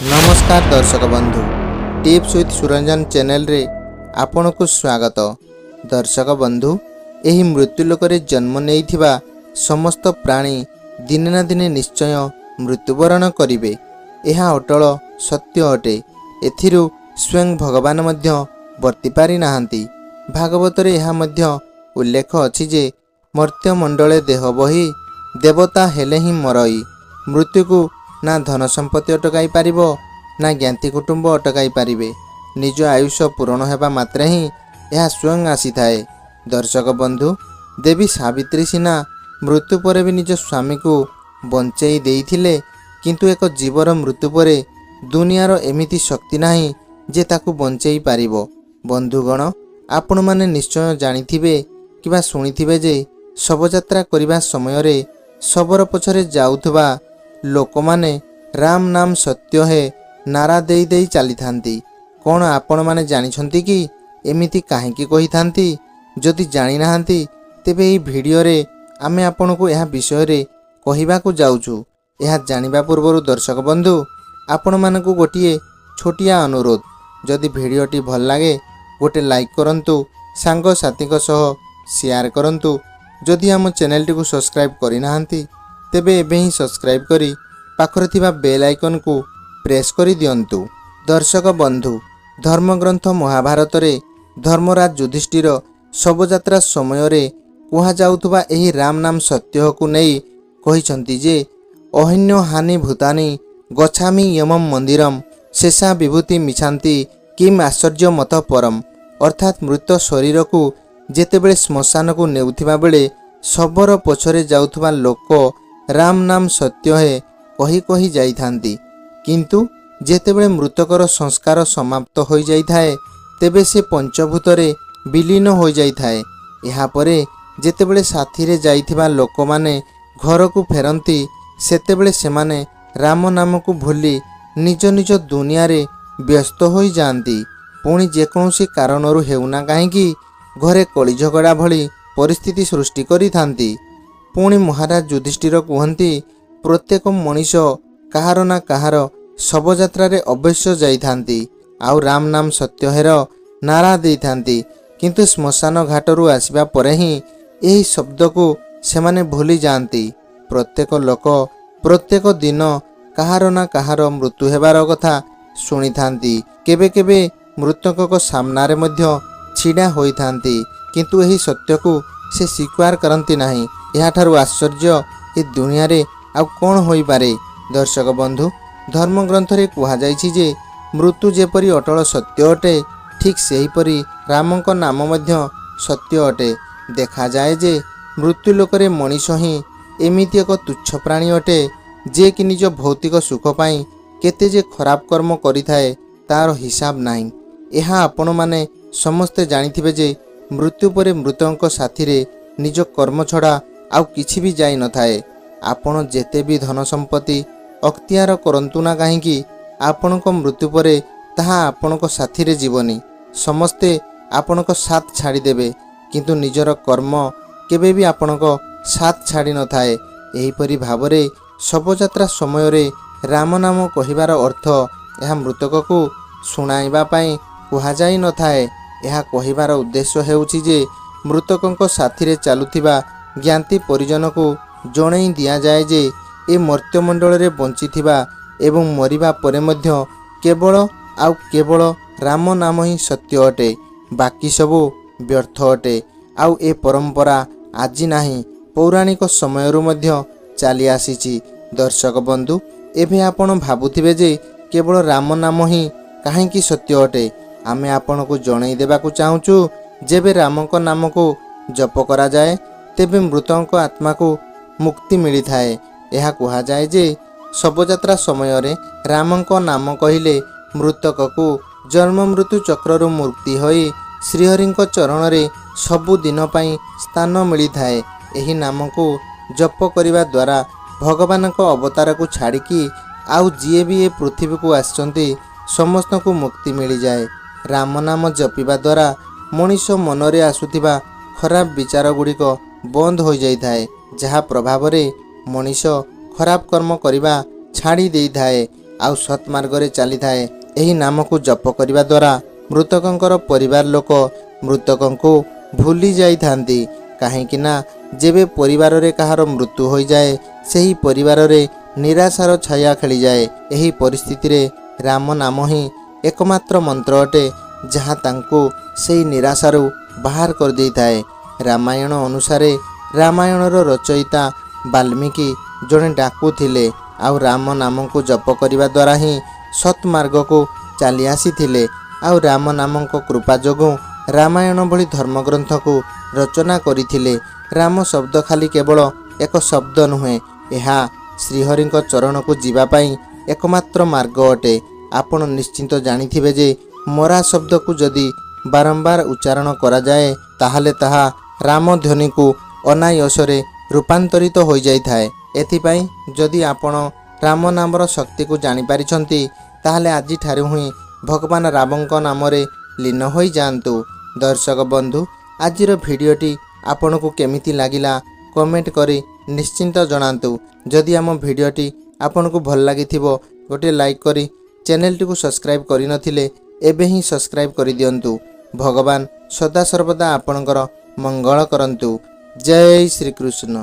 ନମସ୍କାର ଦର୍ଶକ ବନ୍ଧୁ, ଟିପ୍ସ ୱିଥ୍ ସୁରଞ୍ଜନ ଚ୍ୟାନେଲରେ ଆପଣଙ୍କୁ ସ୍ୱାଗତ। ଦର୍ଶକ ବନ୍ଧୁ, ଏହି ମୃତ୍ୟୁଲୋକରେ ଜନ୍ମ ନେଇଥିବା ସମସ୍ତ ପ୍ରାଣୀ ଦିନେ ନା ଦିନେ ନିଶ୍ଚୟ ମୃତ୍ୟୁବରଣ କରିବେ। ଏହା ଅଟଳ ସତ୍ୟ ଅଟେ। ଏଥିରୁ ସ୍ୱୟଂ ଭଗବାନ ମଧ୍ୟ ବର୍ତ୍ତି ପାରିନାହାନ୍ତି। ଭାଗବତରେ ଏହା ମଧ୍ୟ ଉଲ୍ଲେଖ ଅଛି ଯେ ମର୍ତ୍ତ୍ୟମଣ୍ଡଳେ ଦେହ ବହି ଦେବତା ହେଲେ ହିଁ ମରଇ। ମୃତ୍ୟୁକୁ ନା ଧନ ସମ୍ପତ୍ତି ଅଟକାଇ ପାରିବ, ନା ଜ୍ଞାତି କୁଟୁମ୍ବ ଅଟକାଇ ପାରିବେ। ନିଜ ଆୟୁଷ ପୂରଣ ହେବା ମାତ୍ରେ ହିଁ ଏହା ସ୍ୱୟଂ ଆସିଥାଏ। ଦର୍ଶକ ବନ୍ଧୁ, ଦେବୀ ସାବିତ୍ରୀ ସିନା ମୃତ୍ୟୁ ପରେ ବି ନିଜ ସ୍ୱାମୀକୁ ବଞ୍ଚେଇ ଦେଇଥିଲେ, କିନ୍ତୁ ଏକ ଜୀବର ମୃତ୍ୟୁ ପରେ ଦୁନିଆର ଏମିତି ଶକ୍ତି ନାହିଁ ଯେ ତାକୁ ବଞ୍ଚେଇ ପାରିବ। ବନ୍ଧୁଗଣ, ଆପଣମାନେ ନିଶ୍ଚୟ ଜାଣିଥିବେ କିମ୍ବା ଶୁଣିଥିବେ ଯେ ଶବଯାତ୍ରା କରିବା ସମୟରେ ଶବର ପଛରେ ଯାଉଥିବା ଲୋକମାନେ "ରାମ ନାମ ସତ୍ୟ ହେ" ନାରା ଦେଇ ଦେଇ ଚାଲିଥାନ୍ତି। କ'ଣ ଆପଣମାନେ ଜାଣିଛନ୍ତି କି ଏମିତି କାହିଁକି କହିଥାନ୍ତି? ଯଦି ଜାଣିନାହାନ୍ତି, ତେବେ ଏହି ଭିଡ଼ିଓରେ ଆମେ ଆପଣଙ୍କୁ ଏହା ବିଷୟରେ କହିବାକୁ ଯାଉଛୁ। ଏହା ଜାଣିବା ପୂର୍ବରୁ ଦର୍ଶକ ବନ୍ଧୁ, ଆପଣମାନଙ୍କୁ ଗୋଟିଏ ଛୋଟିଆ ଅନୁରୋଧ, ଯଦି ଭିଡ଼ିଓଟି ଭଲ ଲାଗେ ଗୋଟେ ଲାଇକ୍ କରନ୍ତୁ, ସାଙ୍ଗସାଥୀଙ୍କ ସହ ସେୟାର କରନ୍ତୁ। ଯଦି ଆମ ଚ୍ୟାନେଲଟିକୁ ସବସ୍କ୍ରାଇବ୍ କରିନାହାନ୍ତି, ତେବେ ଏବେ ହିଁ ସବସ୍କ୍ରାଇବ୍ କରି ପାଖରେ ଥିବା ବେଲ୍ ଆଇକନ୍କୁ ପ୍ରେସ୍ କରିଦିଅନ୍ତୁ। ଦର୍ଶକ ବନ୍ଧୁ, ଧର୍ମଗ୍ରନ୍ଥ ମହାଭାରତରେ ଧର୍ମରାଜ ଯୁଧିଷ୍ଠିର ଶବଯାତ୍ରା ସମୟରେ କୁହାଯାଉଥିବା ଏହି ରାମ ନାମ ସତ୍ୟକୁ ନେଇ କହିଛନ୍ତି ଯେ ଅହନ୍ୟ ହାନି ଭୂତାନି ଗଚ୍ଛାମି ୟମମ୍ ମନ୍ଦିରମ୍ ଶେଷା ବିଭୂତି ମିଛାନ୍ତି କିମ୍ ଆଶ୍ଚର୍ଯ୍ୟ ମତ ପରମ। ଅର୍ଥାତ୍ ମୃତ ଶରୀରକୁ ଯେତେବେଳେ ଶ୍ମଶାନକୁ ନେଉଥିବା ବେଳେ ଶବର ପଛରେ ଯାଉଥିବା ଲୋକ "ରାମ ନାମ ସତ୍ୟ ହେ" କହି କହି ଯାଇଥାନ୍ତି, କିନ୍ତୁ ଯେତେବେଳେ ମୃତକର ସଂସ୍କାର ସମାପ୍ତ ହୋଇଯାଇଥାଏ, ତେବେ ସେ ପଞ୍ଚଭୂତରେ ବିଲୀନ ହୋଇଯାଇଥାଏ। ଏହାପରେ ଯେତେବେଳେ ସାଥିରେ ଯାଇଥିବା ଲୋକମାନେ ଘରକୁ ଫେରନ୍ତି, ସେତେବେଳେ ସେମାନେ ରାମ ନାମକୁ ଭୁଲି ନିଜ ନିଜ ଦୁନିଆରେ ବ୍ୟସ୍ତ ହୋଇଯାଆନ୍ତି। ପୁଣି ଯେକୌଣସି କାରଣରୁ ହେଉନା କାହିଁକି, ଘରେ କଳି ଝଗଡ଼ା ଭଳି ପରିସ୍ଥିତି ସୃଷ୍ଟି କରିଥାନ୍ତି। ପୁଣି ମହାରାଜ ଯୁଧିଷ୍ଠିର କୁହନ୍ତି, ପ୍ରତ୍ୟେକ ମଣିଷ କାହାର ନା କାହାର ଶବଯାତ୍ରାରେ ଅବଶ୍ୟ ଯାଇଥାନ୍ତି ଆଉ ରାମ ନାମ ସତ୍ୟ ହେର ନାରା ଦେଇଥାନ୍ତି, କିନ୍ତୁ ଶ୍ମଶାନ ଘାଟରୁ ଆସିବା ପରେ ହିଁ ଏହି ଶବ୍ଦକୁ ସେମାନେ ଭୁଲି ଯାଆନ୍ତି। ପ୍ରତ୍ୟେକ ଲୋକ ପ୍ରତ୍ୟେକ ଦିନ କାହାର ନା କାହାର ମୃତ୍ୟୁ ହେବାର କଥା ଶୁଣିଥାନ୍ତି। କେବେ କେବେ ମୃତକଙ୍କ ସାମ୍ନାରେ ମଧ୍ୟ ଛିଡ଼ା ହୋଇଥାନ୍ତି, କିନ୍ତୁ ଏହି ସତ୍ୟକୁ ସେ ସ୍ୱୀକାର କରନ୍ତି ନାହିଁ। ଏହାଠାରୁ ଆଶ୍ଚର୍ଯ୍ୟ ଏ ଦୁନିଆରେ ଆଉ କ'ଣ ହୋଇପାରେ? ଦର୍ଶକ ବନ୍ଧୁ, ଧର୍ମଗ୍ରନ୍ଥରେ କୁହାଯାଇଛି ଯେ ମୃତ୍ୟୁ ଯେପରି ଅଟଳ ସତ୍ୟ ଅଟେ, ଠିକ୍ ସେହିପରି ରାମଙ୍କ ନାମ ମଧ୍ୟ ସତ୍ୟ ଅଟେ। ଦେଖାଯାଏ ଯେ ମୃତ୍ୟୁଲୋକରେ ମଣିଷ ହିଁ ଏମିତି ଏକ ତୁଚ୍ଛ ପ୍ରାଣୀ ଅଟେ, ଯେ କି ନିଜ ଭୌତିକ ସୁଖ ପାଇଁ କେତେ ଯେ ଖରାପ କର୍ମ କରିଥାଏ, ତାର ହିସାବ ନାହିଁ। ଏହା ଆପଣମାନେ ସମସ୍ତେ ଜାଣିଥିବେ ଯେ ମୃତ୍ୟୁ ପରେ ମୃତଙ୍କ ସାଥିରେ ନିଜ କର୍ମ ଛଡ଼ା ଆଉ କିଛି ବି ଯାଇନଥାଏ। ଆପଣ ଯେତେ ବି ଧନ ସମ୍ପତ୍ତି ଅକ୍ତିଆର କରନ୍ତୁ ନା କାହିଁକି, ଆପଣଙ୍କ ମୃତ୍ୟୁ ପରେ ତାହା ଆପଣଙ୍କ ସାଥିରେ ଯିବନି। ସମସ୍ତେ ଆପଣଙ୍କ ସାଥ ଛାଡ଼ିଦେବେ, କିନ୍ତୁ ନିଜର କର୍ମ କେବେ ବି ଆପଣଙ୍କ ସାଥ ଛାଡ଼ି ନଥାଏ। ଏହିପରି ଭାବରେ ଶବଯାତ୍ରା ସମୟରେ ରାମ ନାମ କହିବାର ଅର୍ଥ ଏହା ମୃତକକୁ ଶୁଣାଇବା ପାଇଁ କୁହାଯାଇ ନଥାଏ। ଏହା କହିବାର ଉଦ୍ଦେଶ୍ୟ ହେଉଛି ଯେ ମୃତକଙ୍କ ସାଥିରେ ଚାଲୁଥିବା ଜ୍ଞାତି ପରିଜନକୁ ଜଣେଇ ଦିଆଯାଏ ଯେ ଏ ମର୍ତ୍ତ୍ୟମଣ୍ଡଳରେ ବଞ୍ଚିଥିବା ଏବଂ ମରିବା ପରେ ମଧ୍ୟ କେବଳ ଆଉ କେବଳ ରାମ ନାମ ହିଁ ସତ୍ୟ ଅଟେ, ବାକି ସବୁ ବ୍ୟର୍ଥ ଅଟେ। ଆଉ ଏ ପରମ୍ପରା ଆଜି ନାହିଁ, ପୌରାଣିକ ସମୟରୁ ମଧ୍ୟ ଚାଲି ଆସିଛି। ଦର୍ଶକ ବନ୍ଧୁ, ଏବେ ଆପଣ ଭାବୁଥିବେ ଯେ କେବଳ ରାମ ନାମ ହିଁ କାହିଁକି ସତ୍ୟ ଅଟେ? ଆମେ ଆପଣଙ୍କୁ ଜଣେଇ ଦେବାକୁ ଚାହୁଁଛୁ, ଯେବେ ରାମଙ୍କ ନାମକୁ ଜପ କରାଯାଏ, ତେବେ ମୃତଙ୍କ ଆତ୍ମାକୁ ମୁକ୍ତି ମିଳିଥାଏ। ଏହା କୁହାଯାଏ ଯେ ଶବଯାତ୍ରା ସମୟରେ ରାମଙ୍କ ନାମ କହିଲେ ମୃତକକୁ ଜନ୍ମ ମୃତ୍ୟୁ ଚକ୍ରରୁ ମୁକ୍ତି ହୋଇ ଶ୍ରୀହରିଙ୍କ ଚରଣରେ ସବୁଦିନ ପାଇଁ ସ୍ଥାନ ମିଳିଥାଏ। ଏହି ନାମକୁ ଜପ କରିବା ଦ୍ୱାରା ଭଗବାନଙ୍କ ଅବତାରକୁ ଛାଡ଼ିକି ଆଉ ଯିଏ ବି ଏ ପୃଥିବୀକୁ ଆସିଛନ୍ତି, ସମସ୍ତଙ୍କୁ ମୁକ୍ତି ମିଳିଯାଏ। ରାମ ନାମ ଜପିବା ଦ୍ୱାରା ମଣିଷ ମନରେ ଆସୁଥିବା ଖରାପ ବିଚାର ଗୁଡ଼ିକ ବନ୍ଦ ହୋଇଯାଇଥାଏ, ଯାହା ପ୍ରଭାବରେ ମଣିଷ ଖରାପ କର୍ମ କରିବା ଛାଡ଼ି ଦେଇଥାଏ। ଆଉ ସତ୍ ମାର୍ଗରେ ଚାଲିଥାଏ। ଏହି ନାମକୁ ଜପ କରିବା ଦ୍ୱାରା ମୃତକଙ୍କର ପରିବାର ଲୋକ ମୃତକଙ୍କୁ ଭୁଲି ଯାଇଥାନ୍ତି, କାହିଁକି ନା ଯେବେ ପରିବାରରେ କାହାର ମୃତ୍ୟୁ ହୋଇଯାଏ, ସେହି ପରିବାରରେ ନିରାଶାର ଛାୟା ଖେଳିଯାଏ। ଏହି ପରିସ୍ଥିତିରେ ରାମ ନାମ ହିଁ ଏକମାତ୍ର ମନ୍ତ୍ର ଅଟେ, ଯାହା ତାଙ୍କୁ ସେହି ନିରାଶାରୁ ବାହାର କରିଦେଇଥାଏ। ରାମାୟଣ ଅନୁସାରେ ରାମାୟଣର ରଚୟିତା ବାଲ୍ମୀକି ଜଣେ ଡାକୁ ଥିଲେ ଆଉ ରାମ ନାମକୁ ଜପ କରିବା ଦ୍ୱାରା ହିଁ ସତ୍ ମାର୍ଗକୁ ଚାଲି ଆସିଥିଲେ, ଆଉ ରାମ ନାମଙ୍କ କୃପା ଯୋଗୁଁ ରାମାୟଣ ଭଳି ଧର୍ମଗ୍ରନ୍ଥକୁ ରଚନା କରିଥିଲେ। ରାମ ଶବ୍ଦ ଖାଲି କେବଳ ଏକ ଶବ୍ଦ ନୁହେଁ, ଏହା ଶ୍ରୀହରିଙ୍କ ଚରଣକୁ ଯିବା ପାଇଁ ଏକମାତ୍ର ମାର୍ଗ ଅଟେ। ଆପଣ ନିଶ୍ଚିନ୍ତ ଜାଣିଥିବେ ଯେ ମରା ଶବ୍ଦକୁ ଯଦି ବାରମ୍ବାର ଉଚ୍ଚାରଣ କରାଯାଏ, ତାହେଲେ ତାହା ରାମଧ୍ୱନିକୁ ଅନାୟାସରେ ରୂପାନ୍ତରିତ ହୋଇଯାଇଥାଏ। ଏଥିପାଇଁ ଯଦି ଆପଣ ରାମ ନାମର ଶକ୍ତିକୁ ଜାଣିପାରିଛନ୍ତି, ତାହେଲେ ଆଜିଠାରୁ ହିଁ ଭଗବାନ ରାମଙ୍କ ନାମରେ ଲୀନ ହୋଇଯାଆନ୍ତୁ। ଦର୍ଶକ ବନ୍ଧୁ, ଆଜିର ଭିଡ଼ିଓଟି ଆପଣଙ୍କୁ କେମିତି ଲାଗିଲା କମେଣ୍ଟ କରି ନିଶ୍ଚିନ୍ତ ଜଣାନ୍ତୁ। ଯଦି ଆମ ଭିଡ଼ିଓଟି ଆପଣଙ୍କୁ ଭଲ ଲାଗିଥିବ, ଗୋଟିଏ ଲାଇକ୍ କରି ଚ୍ୟାନେଲଟିକୁ ସବସ୍କ୍ରାଇବ୍ କରିନଥିଲେ ଏବେ ହିଁ ସବସ୍କ୍ରାଇବ୍ କରିଦିଅନ୍ତୁ। ଭଗବାନ ସଦାସର୍ବଦା ଆପଣଙ୍କର ମଙ୍ଗଳ କରନ୍ତୁ। ଜୟ ଶ୍ରୀକୃଷ୍ଣ।